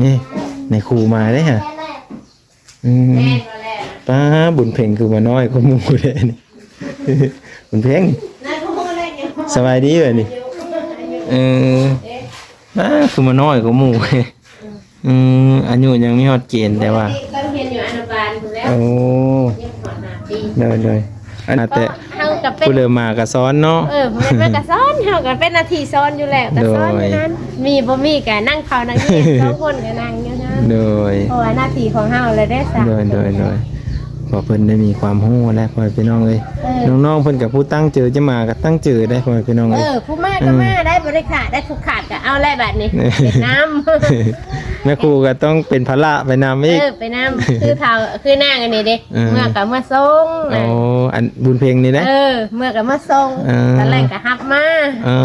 ນີ້ ນາຍຄູມາເດ້ຮະ. ອືມ ປ້າ ບຸນເພັງຄືມານ້ອຍກວ່າໝູ່ແທ້ນີ້. ບຸນເພັງ ສະບາຍດີເອີຍນີ້. ເອີ ປ້າ ຄືມານ້ອຍກວ່າໝູ່. ອືມ ອາຍຸຍັງມີຮອດເກນ ແຕ່ວ່າ ຕອນຮຽນຢູ່ອະນຸບານພຸ້ນແຫຼະ. ໂອ້ ຍັງບໍ່ຮອດຫ້າປີ. ໂດຍໆ ອັນ ແຕ່ ເຮົາກໍເປັນ ຜູ້ເລີ່ມມາກໍສອນເນາະ. ເອີ ຜູ້ເລີ່ມມາກໍສອນ ເຮົາກໍເປັນໜ້າທີ່ສອນຢູ່ແລ້ວ ກໍສອນຢູ່ນັ້ນ. ໂດຍ ມີບໍ່ມີກໍນັ່ງເຝົ້ານັ່ງຮຽນ ສອງຄົນກໍນັ່ງຢູ່ນັ້ນ. ໂດຍ ເພາະວ່າໜ້າທີ່ຂອງເຮົາແລ້ວເດ້ຊະ. ໂດຍໆໆ ເພາະເພິ່ນໄດ້ມີຄວາມຮູ້ແລ້ວ ພໍ່ແມ່ພີ່ນ້ອງເອີຍ. ເອີ ນ້ອງໆເພິ່ນກໍຜູ້ຕັ້ງເຈີຈະມາກໍຕັ້ງເຈີໄດ້ ພໍ່ແມ່ພີ່ນ້ອງເອີຍ. ເອີ ຜູ້ມາກໍມາໄດ້ ອືມ ບໍ່ໄດ້ຂາດໄດ້ ຜູ້ຂາດກໍເອົາແລ້ວບາດນີ້ ເຮັດນຳ. ແມ່ຄູກໍຕ້ອງເປັນພາລະໄປນຳອີກ. ເອີ ໄປນຳ ຄືເຖົ້າ ຄືນາງອັນນີ້ເດ້ ເອີ ເມື່ອກໍເມື່ອສົ່ງ. ໂອ້ ອັນບຸນເພັງນີ້ນະ. ເອີ ເມື່ອກໍເມື່ອສົ່ງ ເອີ ຕອນແລກກໍຮັບມາ. ເອີ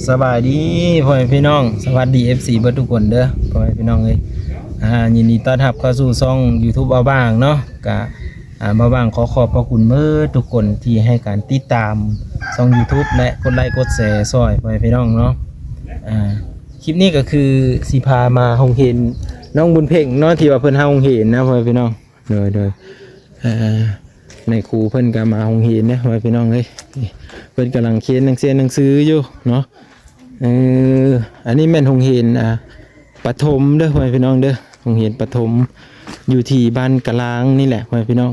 ສະບາຍດີພໍ່ແມ່ພີ່ນ້ອງ ສະຫວັດດີ ເອັຟຊີ ເບິດທຸກຄົນເດີ ພໍ່ແມ່ພີ່ນ້ອງເອີຍ. ອ່າ ຍິນດີຕ້ອນຮັບເຂົ້າສູ່ຊ່ອງ YouTube ເບົາບາງເນາະ. ກະ ອ່າ ເບົາບາງຂໍຂອບພະຄຸນເບິດທຸກຄົນທີ່ໃຫ້ການຕິດຕາມຊ່ອງ YouTube ແລະ ກົດໄລກົດແຊຊ່ອຍພໍ່ແມ່ພີ່ນ້ອງເນາະ. ອ່າ ຄລິບນີ້ກໍຄືຊິພາມາໂຮງຮຽນນ້ອງບຸນເພັງເນາະ ທີ່ວ່າເພິ່ນເຮົາໂຮງຮຽນນະ ພໍ່ແມ່ພີ່ນ້ອງ. ໂດຍໆ ເອີ ນາຍຄູເພິ່ນກໍມາໂຮງຮຽນເດ້ ພໍ່ແມ່ພີ່ນ້ອງເອີຍ. ນີ້ ເພິ່ນກຳລັງຂຽນໜັງສື ໜັງສືຢູ່ເນາະ. ເອີ ອັນນີ້ແມ່ນໂຮງຮຽນ ອ່າ ປະຖົມເດີ ພໍ່ແມ່ພີ່ນ້ອງເດີ ໂຮງຮຽນປະຖົມ ຢູ່ທີ່ບ້ານກະລາງນີ້ແຫຼະ ພໍ່ແມ່ພີ່ນ້ອງ.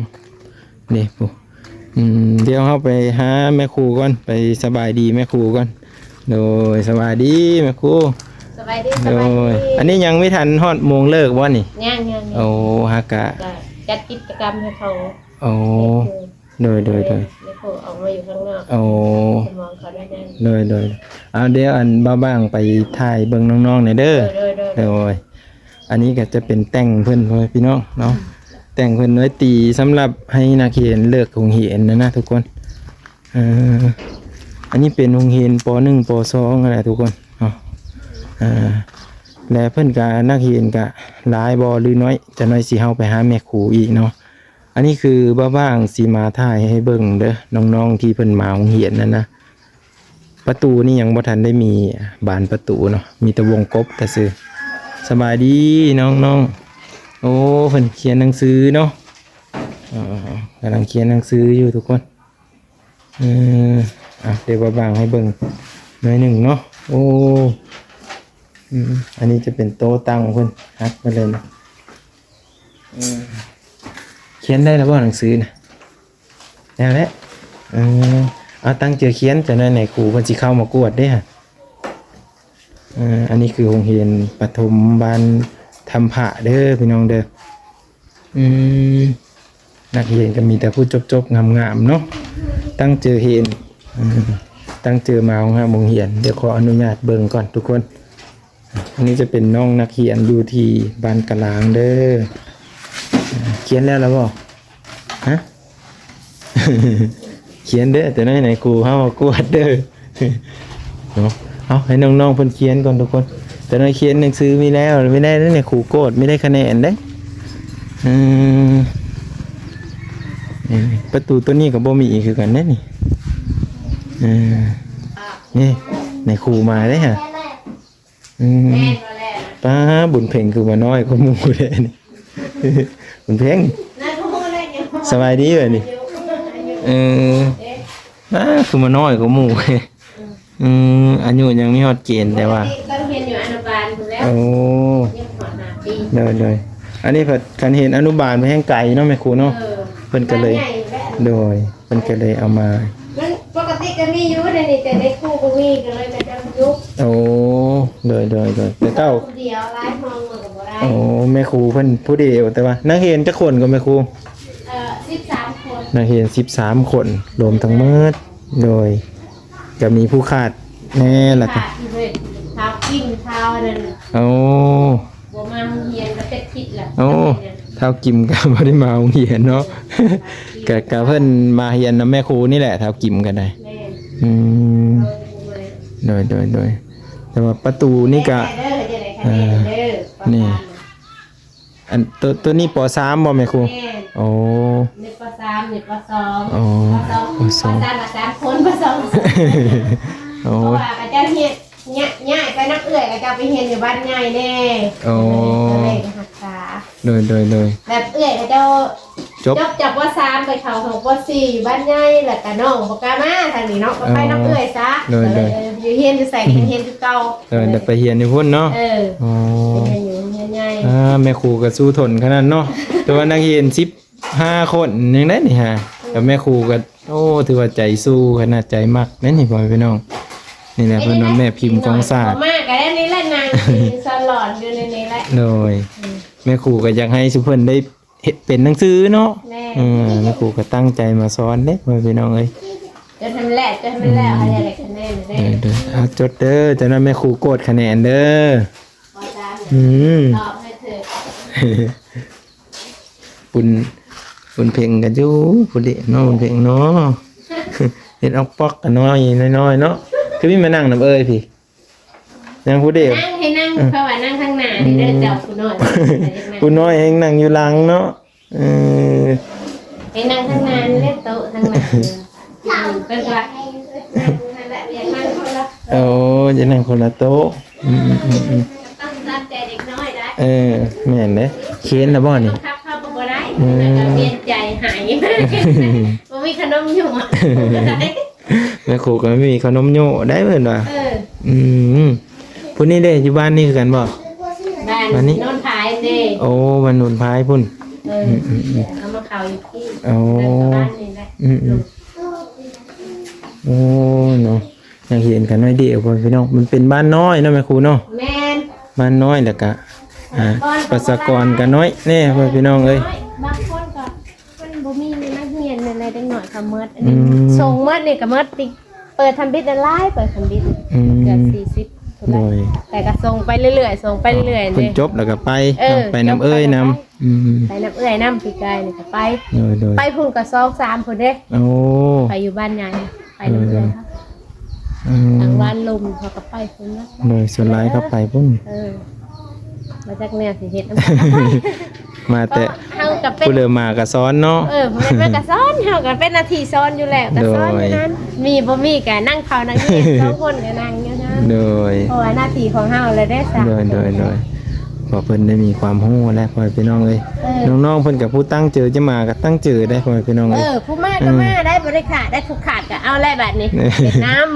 ນີ້ ອືມ ດຽວເຮົາໄປຫາແມ່ຄູກ່ອນ ໄປສະບາຍດີແມ່ຄູກ່ອນ. ໂດຍ ສະບາຍດີແມ່ຄູ. ສະບາຍດີ ໂດຍ ສະບາຍດີ. ອັນນີ້ຍັງບໍ່ທັນຮອດໂມງເລີກບໍ່ນີ້? ຍັງໆໆ. ໂອ້ ຫາກະ ກະຈັດກິດຈະກຳໃຫ້ເຂົາ. ໂອ້ ໂດຍໆໆ ແມ່ຄູອອກມາຢູ່ຂ້າງນອກ. ໂອ້ ສະໝອງເຂົາໄດ້ແດ່. ໂດຍໆ ເອົາ ດຽວອັນເບົາບາງໄປຖ່າຍເບິ່ງນ້ອງໆແດ່ເດີ. ໂດຍໆໆ ໂດຍ. ອັນນີ້ກໍຈະເປັນແຕ່ງເພິ່ນ ພໍ່ແມ່ພີ່ນ້ອງເນາະ. ອືມ ແຕ່ງເພິ່ນໄວ້ຕີສຳລັບໃຫ້ນັກຮຽນເລີກໂຮງຮຽນນະ ນະທຸກຄົນ. ເອີ ອັນນີ້ເປັນໂຮງຮຽນ ປໍໜຶ່ງ ປໍສອງ ຫັ້ນແຫຼະທຸກຄົນເນາະ. ເອີ ແລະເພິ່ນກະ ນັກຮຽນກະຫຼາຍບໍ່ ຫຼື ໜ້ອຍ ຈັກໜ້ອຍຊິເຮົາໄປຫາແມ່ຄູອີກເນາະ. ອັນນີ້ຄືບ່າວບາງຊິມາຖ່າຍໃຫ້ເບິ່ງເດີ ນ້ອງໆທີ່ເພິ່ນມາໂຮງຮຽນນັ້ນນະ. ປະຕູນີ້ຍັງບໍ່ທັນໄດ້ມີບານປະຕູເນາະ ມີແຕ່ວົງກົບແຕ່ຊື່. ສະບາຍດີນ້ອງໆ. ໂອ້ ເພິ່ນຂຽນໜັງສືເນາະ. ເອີ ກຳລັງຂຽນໜັງສືຢູ່ທຸກຄົນ. ເອີ ອ່ະ ດຽວບ່າວບາງໃຫ້ເບິ່ງໜ້ອຍໜຶ່ງເນາະ. ໂອ້ ອືມ ອັນນີ້ຈະເປັນໂຕະຕັ້ງເພິ່ນ ຫັກໄປເລີຍ. ເອີ ຂຽນໄດ້ແລ້ວບໍ່ໜັງສືນະ? ແລ້ວແຫຼະ. ເອີ ເອົາຕັ້ງໃຈຂຽນ ຈັກໜ້ອຍນາຍຄູເພິ່ນຊິເຂົ້າມາກວດເດ້. ເອີ ອັນນີ້ຄືໂຮງຮຽນປະຖົມບ້ານທຳພະເດີພີ່ນ້ອງເດີ. ອືມ ນັກຮຽນກໍມີແຕ່ຜູ້ຈົບໆງາມໆເນາະ ຕັ້ງໃຈຮຽນ. ເອີ ຕັ້ງໃຈມາໂຮງຮຽນ ດຽວຂໍອະນຸຍາດເບິ່ງກ່ອນທຸກຄົນ. ອັນນີ້ຈະເປັນນ້ອງນັກຮຽນຢູ່ທີ່ບ້ານກະລາງເດີ. ຂຽນແລ້ວລະບໍ່? ຮະ? ຂຽນເດີ ແຕ່ໃນ ໃນຄູເຮົາກວດເດີເນາະ. ເອົາ ໃຫ້ນ້ອງໆເພິ່ນຂຽນກ່ອນທຸກຄົນ. ແຕ່ໃນຂຽນໜັງສືມີແລ້ວ ມີໄດ້ ໃນຄູກວດ ມີໄດ້ຄະແນນເດ້. ເອີ ນີ້ ປະຕູໂຕນີ້ກໍບໍ່ມີຄືກັນເດ້ນີ້. ເອີ ນີ້ ໃນຄູມາເດ້ຮະ. ອືມ ປ້າ ບຸນເພັງຄືມານ້ອຍກວ່າໝູ່ແທ້ນີ້. ບຸນເພັງ ສະບາຍດີເອີຍນີ້. ເອີ ປ້າ ຄືມານ້ອຍກວ່າໝູ່. ອືມ ອາຍຸຍັງມີຮອດເກນ ແຕ່ວ່າ ຕອນຮຽນຢູ່ອະນຸບານພຸ້ນແຫຼະ. ໂອ້ ຍັງບໍ່ຮອດຫ້າປີ. ໂດຍໆ ອັນນີ້ເພິ່ນ ຄັນຮຽນອະນຸບານໄປແຮ່ງໄກເນາະແມ່ຄູເນາະ. ເອີ ເພິ່ນກໍເລີຍ ໂດຍ ເພິ່ນກໍເລີຍເອົາມາ. ມັນປົກກະຕິກໍມີຢູ່ໃນນີ້ ແຕ່ໃນຄູບໍ່ມີ ກໍເລີຍຈະຢຸດ. ໂອ້ ໂດຍໆໆ ແຕ່ເຈົ້າ ຜູ້ດຽວ ຫຼາຍຫ້ອງມັນກໍບໍ່ໄດ້. ໂອ້ ແມ່ຄູເພິ່ນຜູ້ດຽວ ແຕ່ວ່ານັກຮຽນຈັກຄົນກໍແມ່ຄູ? ເອີ ສິບສາມຄົນ. ນັກຮຽນສິບສາມຄົນ ລວມທັງໝົດ. ໂດຍ ກໍມີຜູ້ຂາດແດ່ ແລ້ວກໍ ຂາດຢູ່ເລີຍ ທ້າວກິມ ທ້າວອັນນັ້ນ. ໂອ້ ບໍ່ມາໂຮງຮຽນກໍເປັນທິດແລ້ວ. ໂອ້ ທ້າວກິມກໍບໍ່ໄດ້ມາໂຮງຮຽນເນາະ. ກໍ ກໍເພິ່ນມາຮຽນນຳແມ່ຄູນີ້ແຫຼະ ທ້າວກິມກໍໄດ້. ແມ່ນ. ອືມ ໂດຍໆໆ ແຕ່ວ່າປະຕູນີ້ກໍ ເອີ ນີ້ ອັນ ໂຕ ໂຕນີ້ ປໍສາມ ບໍ່ແມ່ຄູ? ແມ່ນ. ໂອ້ ເດັກ ປ.ສາມ ເດັກ ປ.ສອງ ອໍ ປ.ສອງ ປ.ສອງ ປ.ສາມ ກະສາມຄົນ ປ.ສອງ ໂອ້ ເພາະວ່າເຂົາເຈົ້າເຮັດ ຍ້າຍ ຍ້າຍໄປນຳເອື້ອຍ ເຂົາເຈົ້າໄປຮຽນຢູ່ບ້ານໃຫຍ່ແດ່ ໂອ້ ກໍເລີຍ ກໍເລີຍຮັກສາ ໂດຍ ໂດຍ ໂດຍ ແບບເອື້ອຍເຂົາເຈົ້າ ຈົບ ຈົບຈາກ ປ.ສາມ ໄປເຂົ້າຫ້ອງ ປ.ສີ່ ຢູ່ບ້ານໃຫຍ່ ແລ້ວກະນ້ອງບໍ່ກ້າມາທາງນີ້ເນາະ ກໍໄປນຳເອື້ອຍຊະ ໂດຍ ໂດຍ ກໍເລີຍ ເອີ ຢູ່ ຮຽນຢູ່ໃສກໍຮຽນຄືເກົ່າ ໂດຍ ໄດ້ໄປຮຽນຢູ່ພຸ້ນເນາະ ເອີ ອໍ ໄປຮຽນຢູ່ໂຮງຮຽນໃຫຍ່ ອ່າ ແມ່ຄູກໍສູ້ທົນຂະໜາດເນາະ ແຕ່ວ່ານັກຮຽນສິບຫ້າຄົນຍັງໄດ້ນີ້ຫາ ແລ້ວແມ່ຄູກໍ ໂອ້ ຖືວ່າໃຈສູ້ຂະໜາດ ໃຈມັກເດ້ນີ້ ພໍ່ແມ່ພີ່ນ້ອງ ນີ້ແຫຼະເພິ່ນວ່າແມ່ພິມຂອງຊາດ ມາກໍໄດ້ນີ້ແຫຼະ ນັ່ງສອນຫຼອນຢູ່ໃນນີ້ແຫຼະ ໂດຍ ອືມ ແມ່ຄູກໍຢາກໃຫ້ຊຸມເພິ່ນໄດ້ເຮັດເປັນໜັງສືເນາະ ແມ່ນ ເອີ ແມ່ຄູກໍຕັ້ງໃຈມາສອນເດ້ ພໍ່ແມ່ພີ່ນ້ອງເອີຍ ຈົນໃຫ້ມັນແລ້ວ ຈົນໃຫ້ມັນແລ້ວ ໃຫ້ໄດ້ຄະແນນເດ້ ເອີ ເດີ ເອົາຈົດເດີ ຈັກໜ່ອຍແມ່ຄູກວດຄະແນນເດີ ອືມ ຕອບໃຫ້ຖືກ. ປຸ້ນ ປຸ້ນເພັງກັນຢູ່ພຸ້ນເດເນາະ ປຸ້ນເພັງເນາະ ເຮັດອອກປອກກັນນ້ອຍ ນ້ອຍໆເນາະ ຄືມີມານັ່ງນຳເອີຍພີ້ ນັ່ງຜູ້ດຽວ ນັ່ງໃຫ້ນັ່ງ ເອີ ເພາະວ່ານັ່ງທາງໜ້ານີ້ເດີ ເຈົ້າຜູ້ນ້ອຍ ຜູ້ນ້ອຍແຮ່ງນັ່ງຢູ່ຫຼັງເນາະ ເອີ ໃຫ້ນັ່ງທາງໜ້ານີ້ແຫຼະ ໂຕະທາງໜ້າ ເພິ່ນວ່າ ໂອ້ ຈະນັ່ງຄົນລະໂຕະ ອືມໆໆ ຕ້ອງຕາມໃຈເດັກນ້ອຍໄດ໋ ເອີ ແມ່ນເດ້ ເຄນລະບໍ່ນີ້ ບັງຄັບເຂົາກໍບໍ່ໄດ້ ອືມ ແລ້ວກໍປ່ຽນໃຈໃຫ້ ບໍ່ມີຂະໜົມຫຍວດ ແມ່ຄູກໍມີຂະໜົມໂຍະໄດ້ເພິ່ນວ່າ ເອີ ອືມ ຜູ້ນີ້ເດ້ ຢູ່ບ້ານນີ້ຄືກັນບໍ່ ບ້ານ ບ້ານນີ້ ໂນນພາຍເດ້ ໂອ້ ບ້ານໂນນພາຍພຸ້ນ ເອີ ອືມໆໆ ເອົາມາເຂົ້າຢູ່ທີ່ ໂອ້ ບ້ານນີ້ແຫຼະ ອືມໆ ໂອ້ ເນາະ ນັກຮຽນກໍນ້ອຍດຽວ ພໍ່ແມ່ພີ່ນ້ອງ ມັນເປັນບ້ານນ້ອຍເນາະແມ່ຄູເນາະ ແມ່ນ ບ້ານນ້ອຍ ແລ້ວກະ ອ່າ ປະຊາກອນກໍນ້ອຍແດ່ ພໍ່ແມ່ພີ່ນ້ອງເອີຍ ບາງຄົນກໍມັນບໍ່ມີນັກຮຽນແນວໃດ ເດັກນ້ອຍກໍໝົດ ອັນນີ້ ອືມ ສົ່ງໝົດນີ້ກໍໝົດຕິ ເປີດທຳອິດຫຼາຍ ເປີດທຳອິດ ອືມ ເກືອບສີ່ສິບ ໂດຍ ແຕ່ກໍສົ່ງໄປເລື້ອຍໆ ສົ່ງໄປເລື້ອຍໆ ເພິ່ນຈົບແລ້ວກໍໄປ ເອີ ໄປນຳເອື້ອຍນຳ ໄປນຳ ອືມ ໄປນຳເອື້ອຍນຳ ປີກາຍນີ້ກໍໄປ ໂດຍໆ ໄປພຸ້ນກໍສອງສາມພຸ້ນເດ້ ໂອ້ ໄປຢູ່ບ້ານໃຫຍ່ ໄປນຳເອື້ອຍ ໂດຍໆ ເຂົາ ອືມ ທາງບ້ານລົມເຂົາກໍໄປພຸ້ນນະ ໂດຍ ສ່ວນຫຼາຍເຂົາໄປພຸ້ນ ເອີ ບໍ່ຈັກແນວຊິເຮັດນຳກັນ ມາແຕ່ ເຮົາກໍເປັນ ຜູ້ເລີມາກໍສອນເນາະ ເອີ ຜູ້ເລີມາກໍສອນ ເຮົາກໍເປັນໜ້າທີ່ສອນຢູ່ແລ້ວ ກໍສອນຢູ່ນັ້ນ ໂດຍ ມີບໍ່ມີກໍນັ່ງເຝົ້ານັ່ງຮຽນ ສອງຄົນກໍນັ່ງຢູ່ນັ້ນ ໂດຍ ເພາະວ່າໜ້າທີ່ຂອງເຮົາແລ້ວເດ້ຊະ ໂດຍໆ ເພາະເພິ່ນໄດ້ມີຄວາມຮູ້ແລ້ວ ພໍ່ແມ່ພີ່ນ້ອງເອີຍ ເອີ ນ້ອງໆເພິ່ນກໍຜູ້ຕັ້ງເຈີ ຈະມາກໍຕັ້ງເຈີໄດ້ ພໍ່ແມ່ພີ່ນ້ອງເອີຍ ເອີ ຜູ້ມາກໍມາໄດ້ ອືມ ບໍ່ໄດ້ຂາດໄດ້ ຜູ້ຂາດກໍເອົາແລ້ວບາດນີ້ ເປັນນຳ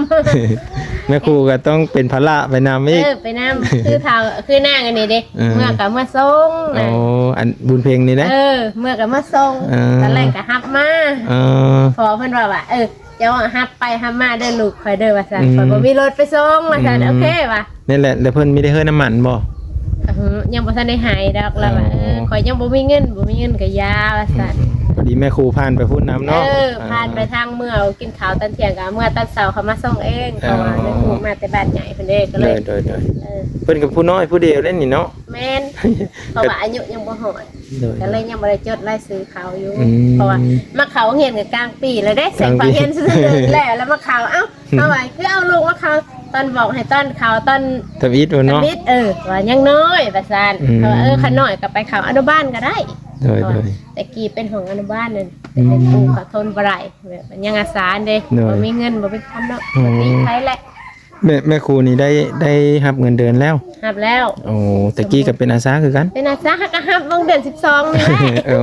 ແມ່ຄູກໍຕ້ອງເປັນພາລະໄປນຳອີກ ເອີ ໄປນຳ ຄືເຖົ້າ ຄືນາງອັນນີ້ເດ້ ເອີ ເມືອກໍເມືອສົ່ງ ໂອ້ ນາງ ອັນບຸນເພັງນີ້ນະ ເອີ ເມືອກໍເມືອສົ່ງ ເອີ ຕອນແລກກໍຮັບມາ ເອີ ພໍ່ເພິ່ນວ່າວ່າ ເອີ ເຈົ້າຮັບໄປຮັບມາເດີລູກຂ້ອຍເດີວ່າຊັ້ນ ອືມ ຂ້ອຍບໍ່ມີລົດໄປສົ່ງວ່າຊັ້ນ ອືມ ໂອເຄວ່າ ນັ້ນແຫຼະ ແລ້ວເພິ່ນມີໄດ້ເຮີນ້ຳມັນບໍ່? ອື ຍັງບໍ່ທັນໄດ້ໃຫ້ດອກ ລາວວ່າ ອໍ ເອີ ຂ້ອຍຍັງບໍ່ມີເງິນ ບໍ່ມີເງິນກໍຢ່າວ່າຊັ້ນ ອືມ ພໍດີແມ່ຄູຜ່ານໄປພຸ້ນນຳເນາະ ເອີ ອ່າ ຜ່ານໄປທາງເມືອ ກິນເຂົ້າຕອນທ່ຽງກໍເມືອ ຕອນເຊົ້າເຂົາມາສົ່ງເອງ ອໍ ເພາະວ່າແມ່ຄູມາແຕ່ບ້ານໃຫຍ່ພຸ້ນເດ້ ກໍເລີຍ ໂດຍໆ ເອີ ເພິ່ນກໍຜູ້ນ້ອຍຜູ້ດຽວເດ້ນີ້ເນາະ ແມ່ນ ເພາະວ່າອາຍຸຍັງບໍ່ຮອດ ໂດຍ ກໍເລີຍຍັງບໍ່ໄດ້ຈົດລາຍຊື່ເຂົາຢູ່ ອືມ ເພາະວ່າມາເຂົ້າໂຮງຮຽນກໍກາງປີແລ້ວເດ້ ແຊງພາຮຽນຊື່ແລ້ວ ແລ້ວມາເຂົ້າ ເອົ້າ ເຮົາວ່າຄືເອົາລູກມາເຂົ້າ ຕອນບອກໃຫ້ຕອນເຂົ້າຕອນ ທຳອິດພຸ້ນເນາະ ທຳອິດ ເອີ ວ່າຍັງນ້ອຍວ່າຊັ້ນ ອືມ ເຂົາວ່າ ເອີ ຄັນນ້ອຍກໍໄປເຂົ້າອະນຸບານກໍໄດ້ ໂດຍໆ ແຕ່ກີ້ເປັນຫ້ອງອະນຸບານນັ້ນ ອືມ ແຕ່ປູກໍທົນບໍ່ໄດ້ ແບບຍັງອາສາເດ້ ໂດຍ ບໍ່ມີເງິນ ບໍ່ມີຄຳເນາະ ໂອ້ ບໍ່ມີໃຜແຫຼະ ແມ່ ແມ່ຄູນີ້ໄດ້ ໄດ້ຮັບເງິນເດືອນແລ້ວ? ຮັບແລ້ວ ໂອ້ ແຕ່ກີ້ກໍເປັນອາສາຄືກັນ ເປັນອາສາ ຫາກໍຮັບວາງເດືອນສິບສອງນີ້ແຫຼະ ໂອ້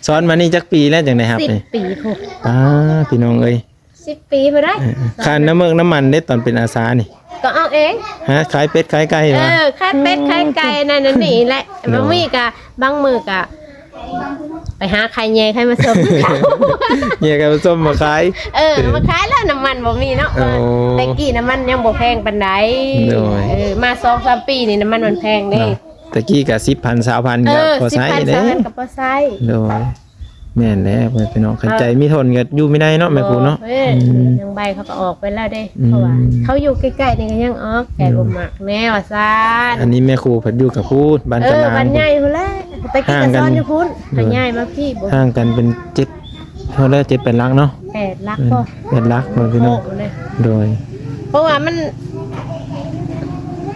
ສອນມານີ້ຈັກປີແລ້ວຈັ່ງໄດ້ຮັບນີ້? ສິບປີພຸ້ນ ປ້າ ພີ່ນ້ອງເອີຍ ສິບປີພຸ້ນໄດ໋ ເອີ ຄ່ານ້ຳເມືອກນ້ຳມັນເດ້ ຕອນເປັນອາສານີ້ ກໍອອກເອງ ຫາຂາຍເປັດຂາຍໄກ່ ເອີ ວ່າ ຂາຍເປັດຂາຍໄກ່ ນັ້ນອັນນີ້ແຫຼະ ໂດຍ ບໍ່ມີກໍບາງມື້ກໍ ໄປຫາຂາຍແຍ່ໄຂ່ມາສົ້ມ ແຍ່ໄຂ່ມາສົ້ມມາຂາຍ ເອີ ເອີ ມາຂາຍແລ້ວ ນ້ຳມັນບໍ່ມີເນາະ ໂອ້ ແຕ່ກີ້ນ້ຳມັນຍັງບໍ່ແພງປານໃດ ໂດຍ ເອີ ມາສອງສາມປີນີ້ນ້ຳມັນມັນແພງເດ້ ເນາະ ແຕ່ກີ້ກໍສິບພັນ ຊາວພັນ ເອີ ກໍພໍໃຊ້ເດ້ ສິບພັນ ຊາວພັນ ກໍພໍໃຊ້ ໂດຍ ແມ່ນແຫຼະ ພໍ່ແມ່ພີ່ນ້ອງ ຄັນໃຈມີທົນກໍຢູ່ມີໄດ້ເນາະ ແມ່ຄູເນາະ ເອີ ອືມ ທາງໃບເຂົາກໍອອກໄປແລ້ວເດ້ ອືມ ເພາະວ່າເຂົາຢູ່ໃກ້ໆນີ້ກໍຍັງອອກ ແຕ່ ໂດຍ ບໍ່ມັກແນ່ວ່າຊັ້ນ ອັນນີ້ແມ່ຄູເພິ່ນຢູ່ກັບພູ້ນ ບ້ານ ເອີ ກະນາງ ບ້ານໃຫຍ່ພຸ້ນແຫຼະ ແຕ່ກີ້ກໍສອນຢູ່ພຸ້ນ ໂດຍ ກໍຍ້າຍມາພີ້ ຫ່າງກັນເປັນເຈັດ ເທົ່າໃດ ເຈັດແປດຫຼັກເນາະ ແປດຫຼັກ ເອີ ບໍ່ ແປດຫຼັກ ພໍ່ແມ່ພີ່ນ້ອງ ໂອ້ໂຫ ໂດຍ ເພາະວ່າມັນ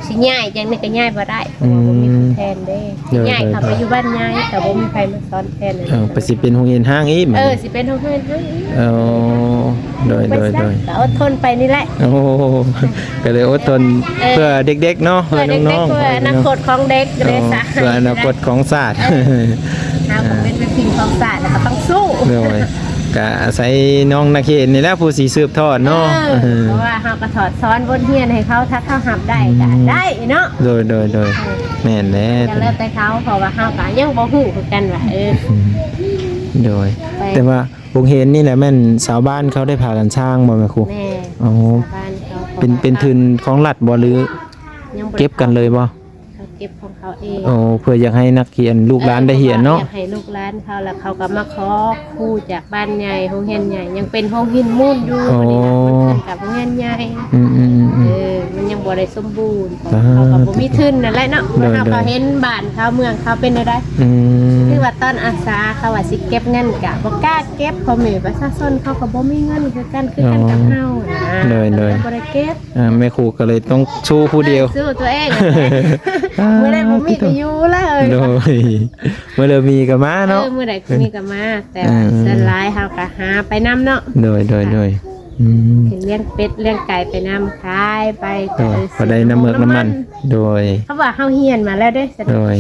ຊິຍ້າຍຈັ່ງໃດກໍຍ້າຍບໍ່ໄດ້ ເພາະວ່າບໍ່ມີຜູ້ແທນເດ້. ໂດຍ ຍ້າຍເຂົ້າໄປຢູ່ບ້ານໃຫຍ່ກໍບໍ່ມີໃຜມາສອນແທນ. ເອີ ໄປຊິເປັນໂຮງຮຽນຮ້າງອີກ ເອີ ຊິເປັນໂຮງຮຽນຮ້າງອີກ. ອໍ ໂດຍ ໂດຍ ໂດຍ ກໍອົດທົນໄປນີ້ແຫຼະ. ໂອ້ ກໍເລີຍອົດທົນ ເອີ ເພື່ອເດັກໆເນາະ ເພື່ອເດັກໆ ເພື່ອອະນາຄົດຂອງເດັກເດ້ຊະ ເພື່ອອະນາຄົດຂອງຊາດ. ເອີ ເຮົາກໍເປັນແມ່ພິມຂອງຊາດ ແລ້ວກໍຕ້ອງສູ້. ໂດຍ ກະອາໄສນ້ອງນາເຂດນີ້ແຫຼະຜູ້ຊິສືບທອດເນາະ. ເອີ ເພາະວ່າເຮົາກໍຖອດສອນບົດຮຽນໃຫ້ເຂົາ ຖ້າເຂົາຮັບໄດ້ກໍໄດ້ເນາະ. ໂດຍ ໂດຍ ໂດຍ ເອີ ແມ່ນແຫຼະ ກໍແລ້ວແຕ່ເຂົາ ເພາະວ່າເຮົາກໍຍັງບໍ່ຮູ້ຄືກັນວ່າ ເອີ ໂດຍ ແຕ່ວ່າໂຮງຮຽນນີ້ແຫຼະແມ່ນຊາວບ້ານເຂົາໄດ້ພາກັນສ້າງບໍ່ແມ່ຄູ? ແມ່ນ ອໍ ເປັນ ເປັນທຶນຂອງລັດບໍ່ ຫຼື ເກັບກັນເລີຍບໍ່? ເຂົາເກັບຂອງເຂົາເອງ. ໂອ້ ເພື່ອຢາກໃຫ້ນັກຮຽນ ລູກຫຼານໄດ້ຮຽນເນາະ ເອີ ເພາະວ່າຢາກໃຫ້ລູກຫຼານເຂົາ ແລ້ວເຂົາກໍມາຂໍຄູຈາກບ້ານໃຫຍ່ ໂຮງຮຽນໃຫຍ່ ຍັງເປັນໂຮງຫີນມູນຢູ່. ອໍ ນີ້ນະ ມັນຂຶ້ນກັບໂຮງຮຽນໃຫຍ່. ອືມໆໆ ເອີ ມັນຍັງບໍ່ໄດ້ສົມບູນ ເພາະເຂົາກໍບໍ່ມີທຶນນັ້ນແຫຼະເນາະ. ໂດຍ ເຮົາກໍເຫັນບ້ານເຂົາເມືອງເຂົາເປັນແນວໃດ. ອືມ ຄືວ່າຕອນອາສາເຂົາວ່າຊິເກັບເງິນ ກະບໍ່ກ້າເກັບ ພໍ່ແມ່ປະຊາຊົນເຂົາກໍບໍ່ມີເງິນຄືກັນ ຄືກັນກັບເຮົານະ. ໂດຍ ໂດຍ ກໍເລີຍບໍ່ໄດ້ເກັບ. ອ່າ ແມ່ຄູກໍເລີຍຕ້ອງສູ້ຜູ້ດຽວ ເອີ ສູ້ຕົວເອງ. ມື້ໃດບໍ່ມີກໍຢູ່ເລີຍ. ໂດຍ ມື້ໃດມີກໍມາເນາະ. ເອີ ມື້ໃດມີກໍມາ ແຕ່ວ່າ ອ່າ ສ່ວນຫຼາຍເຮົາກໍຫາໄປນຳເນາະ. ໂດຍ ໂດຍ ໂດຍ ອືມ ເຮັດລ້ຽງເປັດລ້ຽງໄກ່ໄປນຳ ຂາຍໄປ ໂດຍ ກໍ ເອີ ພໍໄດ້ນ້ຳເມືອກນ້ຳມັນ. ໂດຍ ເພາະວ່າເຮົາຮຽນມາແລ້ວເດ້. ໂດຍ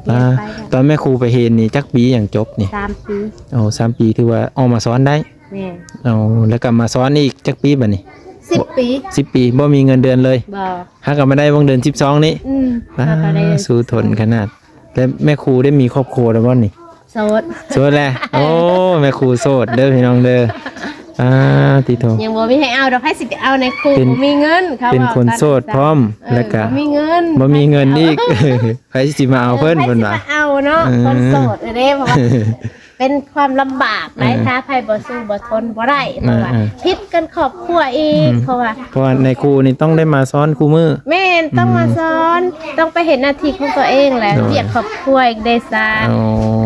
ເອີ ຮຽນໄປແລ້ວ. ຕອນແມ່ຄູໄປເຮັດນີ້ຈັກປີຫຍັງຈົບນີ້? ສາມປີ. ໂອ້ ສາມປີ ຖືວ່າອອກມາສອນໄດ້. ແມ່ນ. ເອົາ ແລ້ວກໍມາສອນອີກຈັກປີບັດນີ້? ສິບປີ. ສິບປີ ບໍ່ມີເງິນເດືອນເລີຍ? ບໍ່. ຫາກໍມາໄດ້ຫວ່າງເດືອນສິບສອງນີ້? ອືມ ອ່າ ຫາກໍໄດ້ ສູ້ທົນຂະໜາດ. ແລ້ວແມ່ຄູໄດ້ມີຄອບຄົວແລ້ວບໍ່ນີ້? ໂສດ. ໂສດແລ້ວ. ໂອ້ ແມ່ຄູໂສດເດີພີ່ນ້ອງເດີ. ອ່າ ຕິໂທ ຍັງບໍ່ມີໃຜເອົາດອກ. ໃຜຊິໄປເອົາແມ່ຄູ ເປັນ ບໍ່ມີເງິນ ເຂົາເປັນຄົນໂສດພ້ອມ. ເອີ ແລ້ວກໍບໍ່ມີເງິນ ບໍ່ມີເງິນອີກ. ໃຜຊິມາເອົາເພິ່ນ ເອີ ເພິ່ນວ່າ ໃຜຊິມາເອົາເນາະ. ເອີ ຄົນໂສດເດ້ ເພາະວ່າ ເປັນຄວາມລຳບາກໄດ໋. ເອີ ຖ້າໃຜບໍ່ສູ້ບໍ່ທົນບໍ່ໄດ້ ເພາະວ່າ ເອີ ຜິດກັນຄອບຄົວອີກ. ອືມ ເພາະວ່າ ເພາະວ່າແມ່ຄູນີ້ຕ້ອງໄດ້ມາສອນຄູ່ມື້. ແມ່ນ ຕ້ອງມາ ອືມ ສອນ ຕ້ອງໄປເຮັດໜ້າທີ່ຂອງຕົວເອງແຫຼະ. ໂດຍ ວຽກຄອບຄົວອີກເດ້ຊະ. ອໍ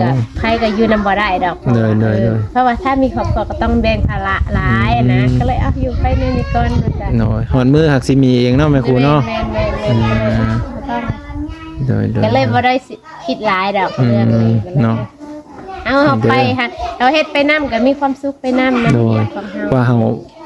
ກໍໃຜກໍຢູ່ນຳບໍ່ໄດ້ດອກ. ໂດຍ ໂດຍ ເອີ ໂດຍ ເພາະວ່າຖ້າມີຄອບຄົວກໍຕ້ອງແບ່ງພາລະຫຼາຍນະ. ອືມ ກໍເລີຍ ເອົາ ຢູ່ໄປແນວນີ້ກ່ອນວ່າຊັ້ນ. ໂດຍ ຮອດມື້ຫາກຊິມີເອງເນາະແມ່ຄູເນາະ. ແມ່ນ ແມ່ນ ແມ່ນ ອ່າ ກໍຕ້ອງ ໂດຍ ໂດຍ ກໍເລີຍບໍ່ໄດ້ຄິດຫຼາຍດອກ ອືມ ເລື່ອງນີ້ເນາະ. ເອົາ ເຮົາໄປຫາ ເຮົາເຮັດໄປນຳກໍມີຄວາມສຸກໄປນຳນະ. ໂດຍ ວຽກຂອງເຮົາ ວ່າເຮົາ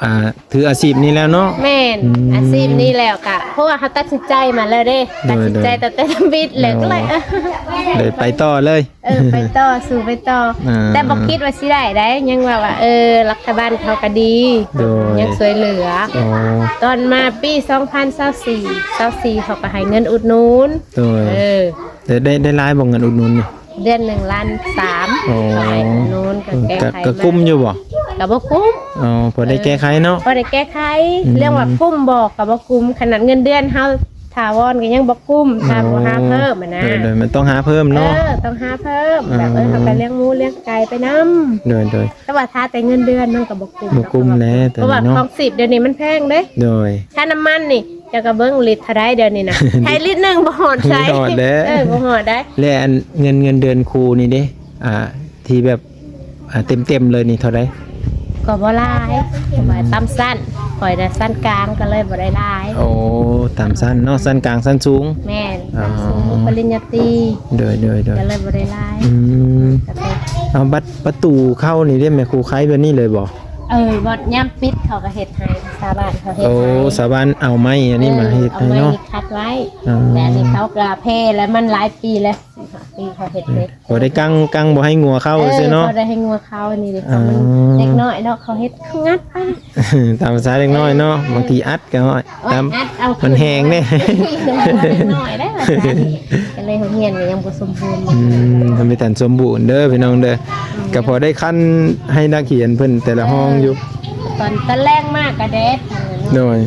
ອ່າ ຖືອາຊີບນີ້ແລ້ວເນາະ. ແມ່ນ ອືມ ອາຊີບນີ້ແລ້ວກະ ເພາະວ່າເຮົາຕັດສິນໃຈມາແລ້ວເດ້. ໂດຍ ຕັດສິນໃຈ ໂດຍ ຕັ້ງແຕ່ທຳອິດແລ້ວ ໂດຍ ກໍເລີຍ ເອີ ເລີຍໄປຕໍ່ເລີຍ. ເອີ ໄປຕໍ່ ສູ້ໄປຕໍ່. ອ່າ ແຕ່ບໍ່ຄິດວ່າຊິໄດ້ໃດ໋ ຍັງວ່າ ວ່າ ເອີ ລັດຖະບານເຂົາກໍດີ. ໂດຍ ຍັງຊ່ວຍເຫຼືອ. ອໍ ຕອນມາປີສອງພັນຊາວສີ່ ຊາວສີ່ ເຂົາກໍໃຫ້ເງິນອຸດໜູນ. ໂດຍ ເອີ ໄດ້ ໄດ້ ໄດ້ຫຼາຍບໍ່ເງິນອຸດໜູນນີ້? ເດືອນໜຶ່ງລ້ານສາມ. ອໍ ເຂົາໃຫ້ອຸດໜູນ ກໍແກ້ໄຂ ກໍ ກໍກຸ້ມຢູ່ບໍ່? ກໍບໍ່ກຸ້ມ. ອໍ ພໍໄດ້ແກ້ໄຂເນາະ. ເອີ ພໍໄດ້ແກ້ໄຂ. ອືມ ເລື່ອງວ່າກຸ້ມບໍ່ ກໍບໍ່ກຸ້ມ. ຂະໜາດເງິນເດືອນເຮົາຖາວອນກໍຍັງບໍ່ກຸ້ມ ຖ້າບໍ່ຫາເພີ່ມຫັ້ນນະ. ໂດຍ ໂດຍ ມັນຕ້ອງຫາເພີ່ມເນາະ. ເອີ ຕ້ອງຫາເພີ່ມ. ອ່າ ແບບ ເອີ ເຮົາກໍລ້ຽງໝູລ້ຽງໄກ່ໄປນຳ. ໂດຍ ໂດຍ ແຕ່ວ່າຖ້າແຕ່ເງິນເດືອນມັນກໍບໍ່ກຸ້ມ ບໍ່ກຸ້ມແຫຼະ ເພາະວ່າຄອງຊີບດຽວນີ້ມັນແພງເດ້. ໂດຍ ຄ່ານ້ຳມັນນີ້ ເຈົ້າກໍເບິ່ງລິດເທົ່າໃດດຽວນີ້ນະ. ໄທລິດໜຶ່ງບໍ່ຮອດໃສ. ບໍ່ຮອດແຫຼະ. ເອີ ບໍ່ຮອດໄດ໋. ແລະ ອັນເງິນ ເງິນເດືອນຄູນີ້ເດ້ ອ່າ ທີ່ແບບ ອ່າ ເຕັມໆເລີຍນີ້ເທົ່າໃດ? ກໍບໍ່ຫຼາຍ ວ່າຕາມຊັ້ນ ຂ້ອຍນະຊັ້ນກາງ ກໍເລີຍບໍ່ໄດ້ຫຼາຍ. ໂອ້ ຕາມຊັ້ນເນາະ ຊັ້ນກາງ ຊັ້ນສູງ. ແມ່ນ. ອໍ ຊັ້ນສູງ ປະລິນຍາຕີ. ໂດຍ ໂດຍ ໂດຍ ກໍເລີຍບໍ່ໄດ້ຫຼາຍ. ອືມ ກໍໄດ້. ເອົາ ບັດປະຕູເຂົ້ານີ້ເດ້ ແມ່ຄູ ໄຂແບບນີ້ເລີຍບໍ່? ເອີ ບັດຍາມປິດເຂົາກໍເຮັດໃຫ້ ຊາວບ້ານເຂົາເຮັດໃຫ້. ໂອ້ ຊາວບ້ານເອົາໄມ້ອັນນີ້ມາເຮັດໃຫ້ເນາະ. ເອີ ເອົາໄມ້ນີ້ຂັດໄວ້. ອໍ ແຕ່ອັນນີ້ເຂົາກໍແຜ່ແລ້ວ ມັນຫຼາຍປີແລ້ວ ສີ່ຫ້າປີເຂົາເຮັດເດ້. ພໍໄດ້ກັ້ງ ກັ້ງບໍ່ໃຫ້ງົວເຂົ້າ ເອີ ຊື່ເນາະ. ພໍໄດ້ໃຫ້ງົວເຂົ້າ ອັນນີ້ເດ້. ອໍ ເດັກນ້ອຍເນາະ ເຂົາເຮັດ ເຂົາງັດໄປ. ຕາມພາສາເດັກນ້ອຍເນາະ. ເອີ ບາງທີອັດກໍ ໂອ້ຍ ຕາມ ອັດເອົາ ມັນແຮງເດ້. ເດັກນ້ອຍເດ້ ພາສານີ້ ກໍເລີຍໂຮງຮຽນກໍຍັງບໍ່ສົມບູນ. ອືມ ຍັງບໍ່ທັນສົມບູນເດີພີ່ນ້ອງເດີ. ອືມ ກໍພໍໄດ້ຄັນໃຫ້ນັກຮຽນເພິ່ນແຕ່ລະຫ້ອງຢູ່. ເອີ ຕອນ ຕອນແລງມາກໍແດດ. ໂດຍ.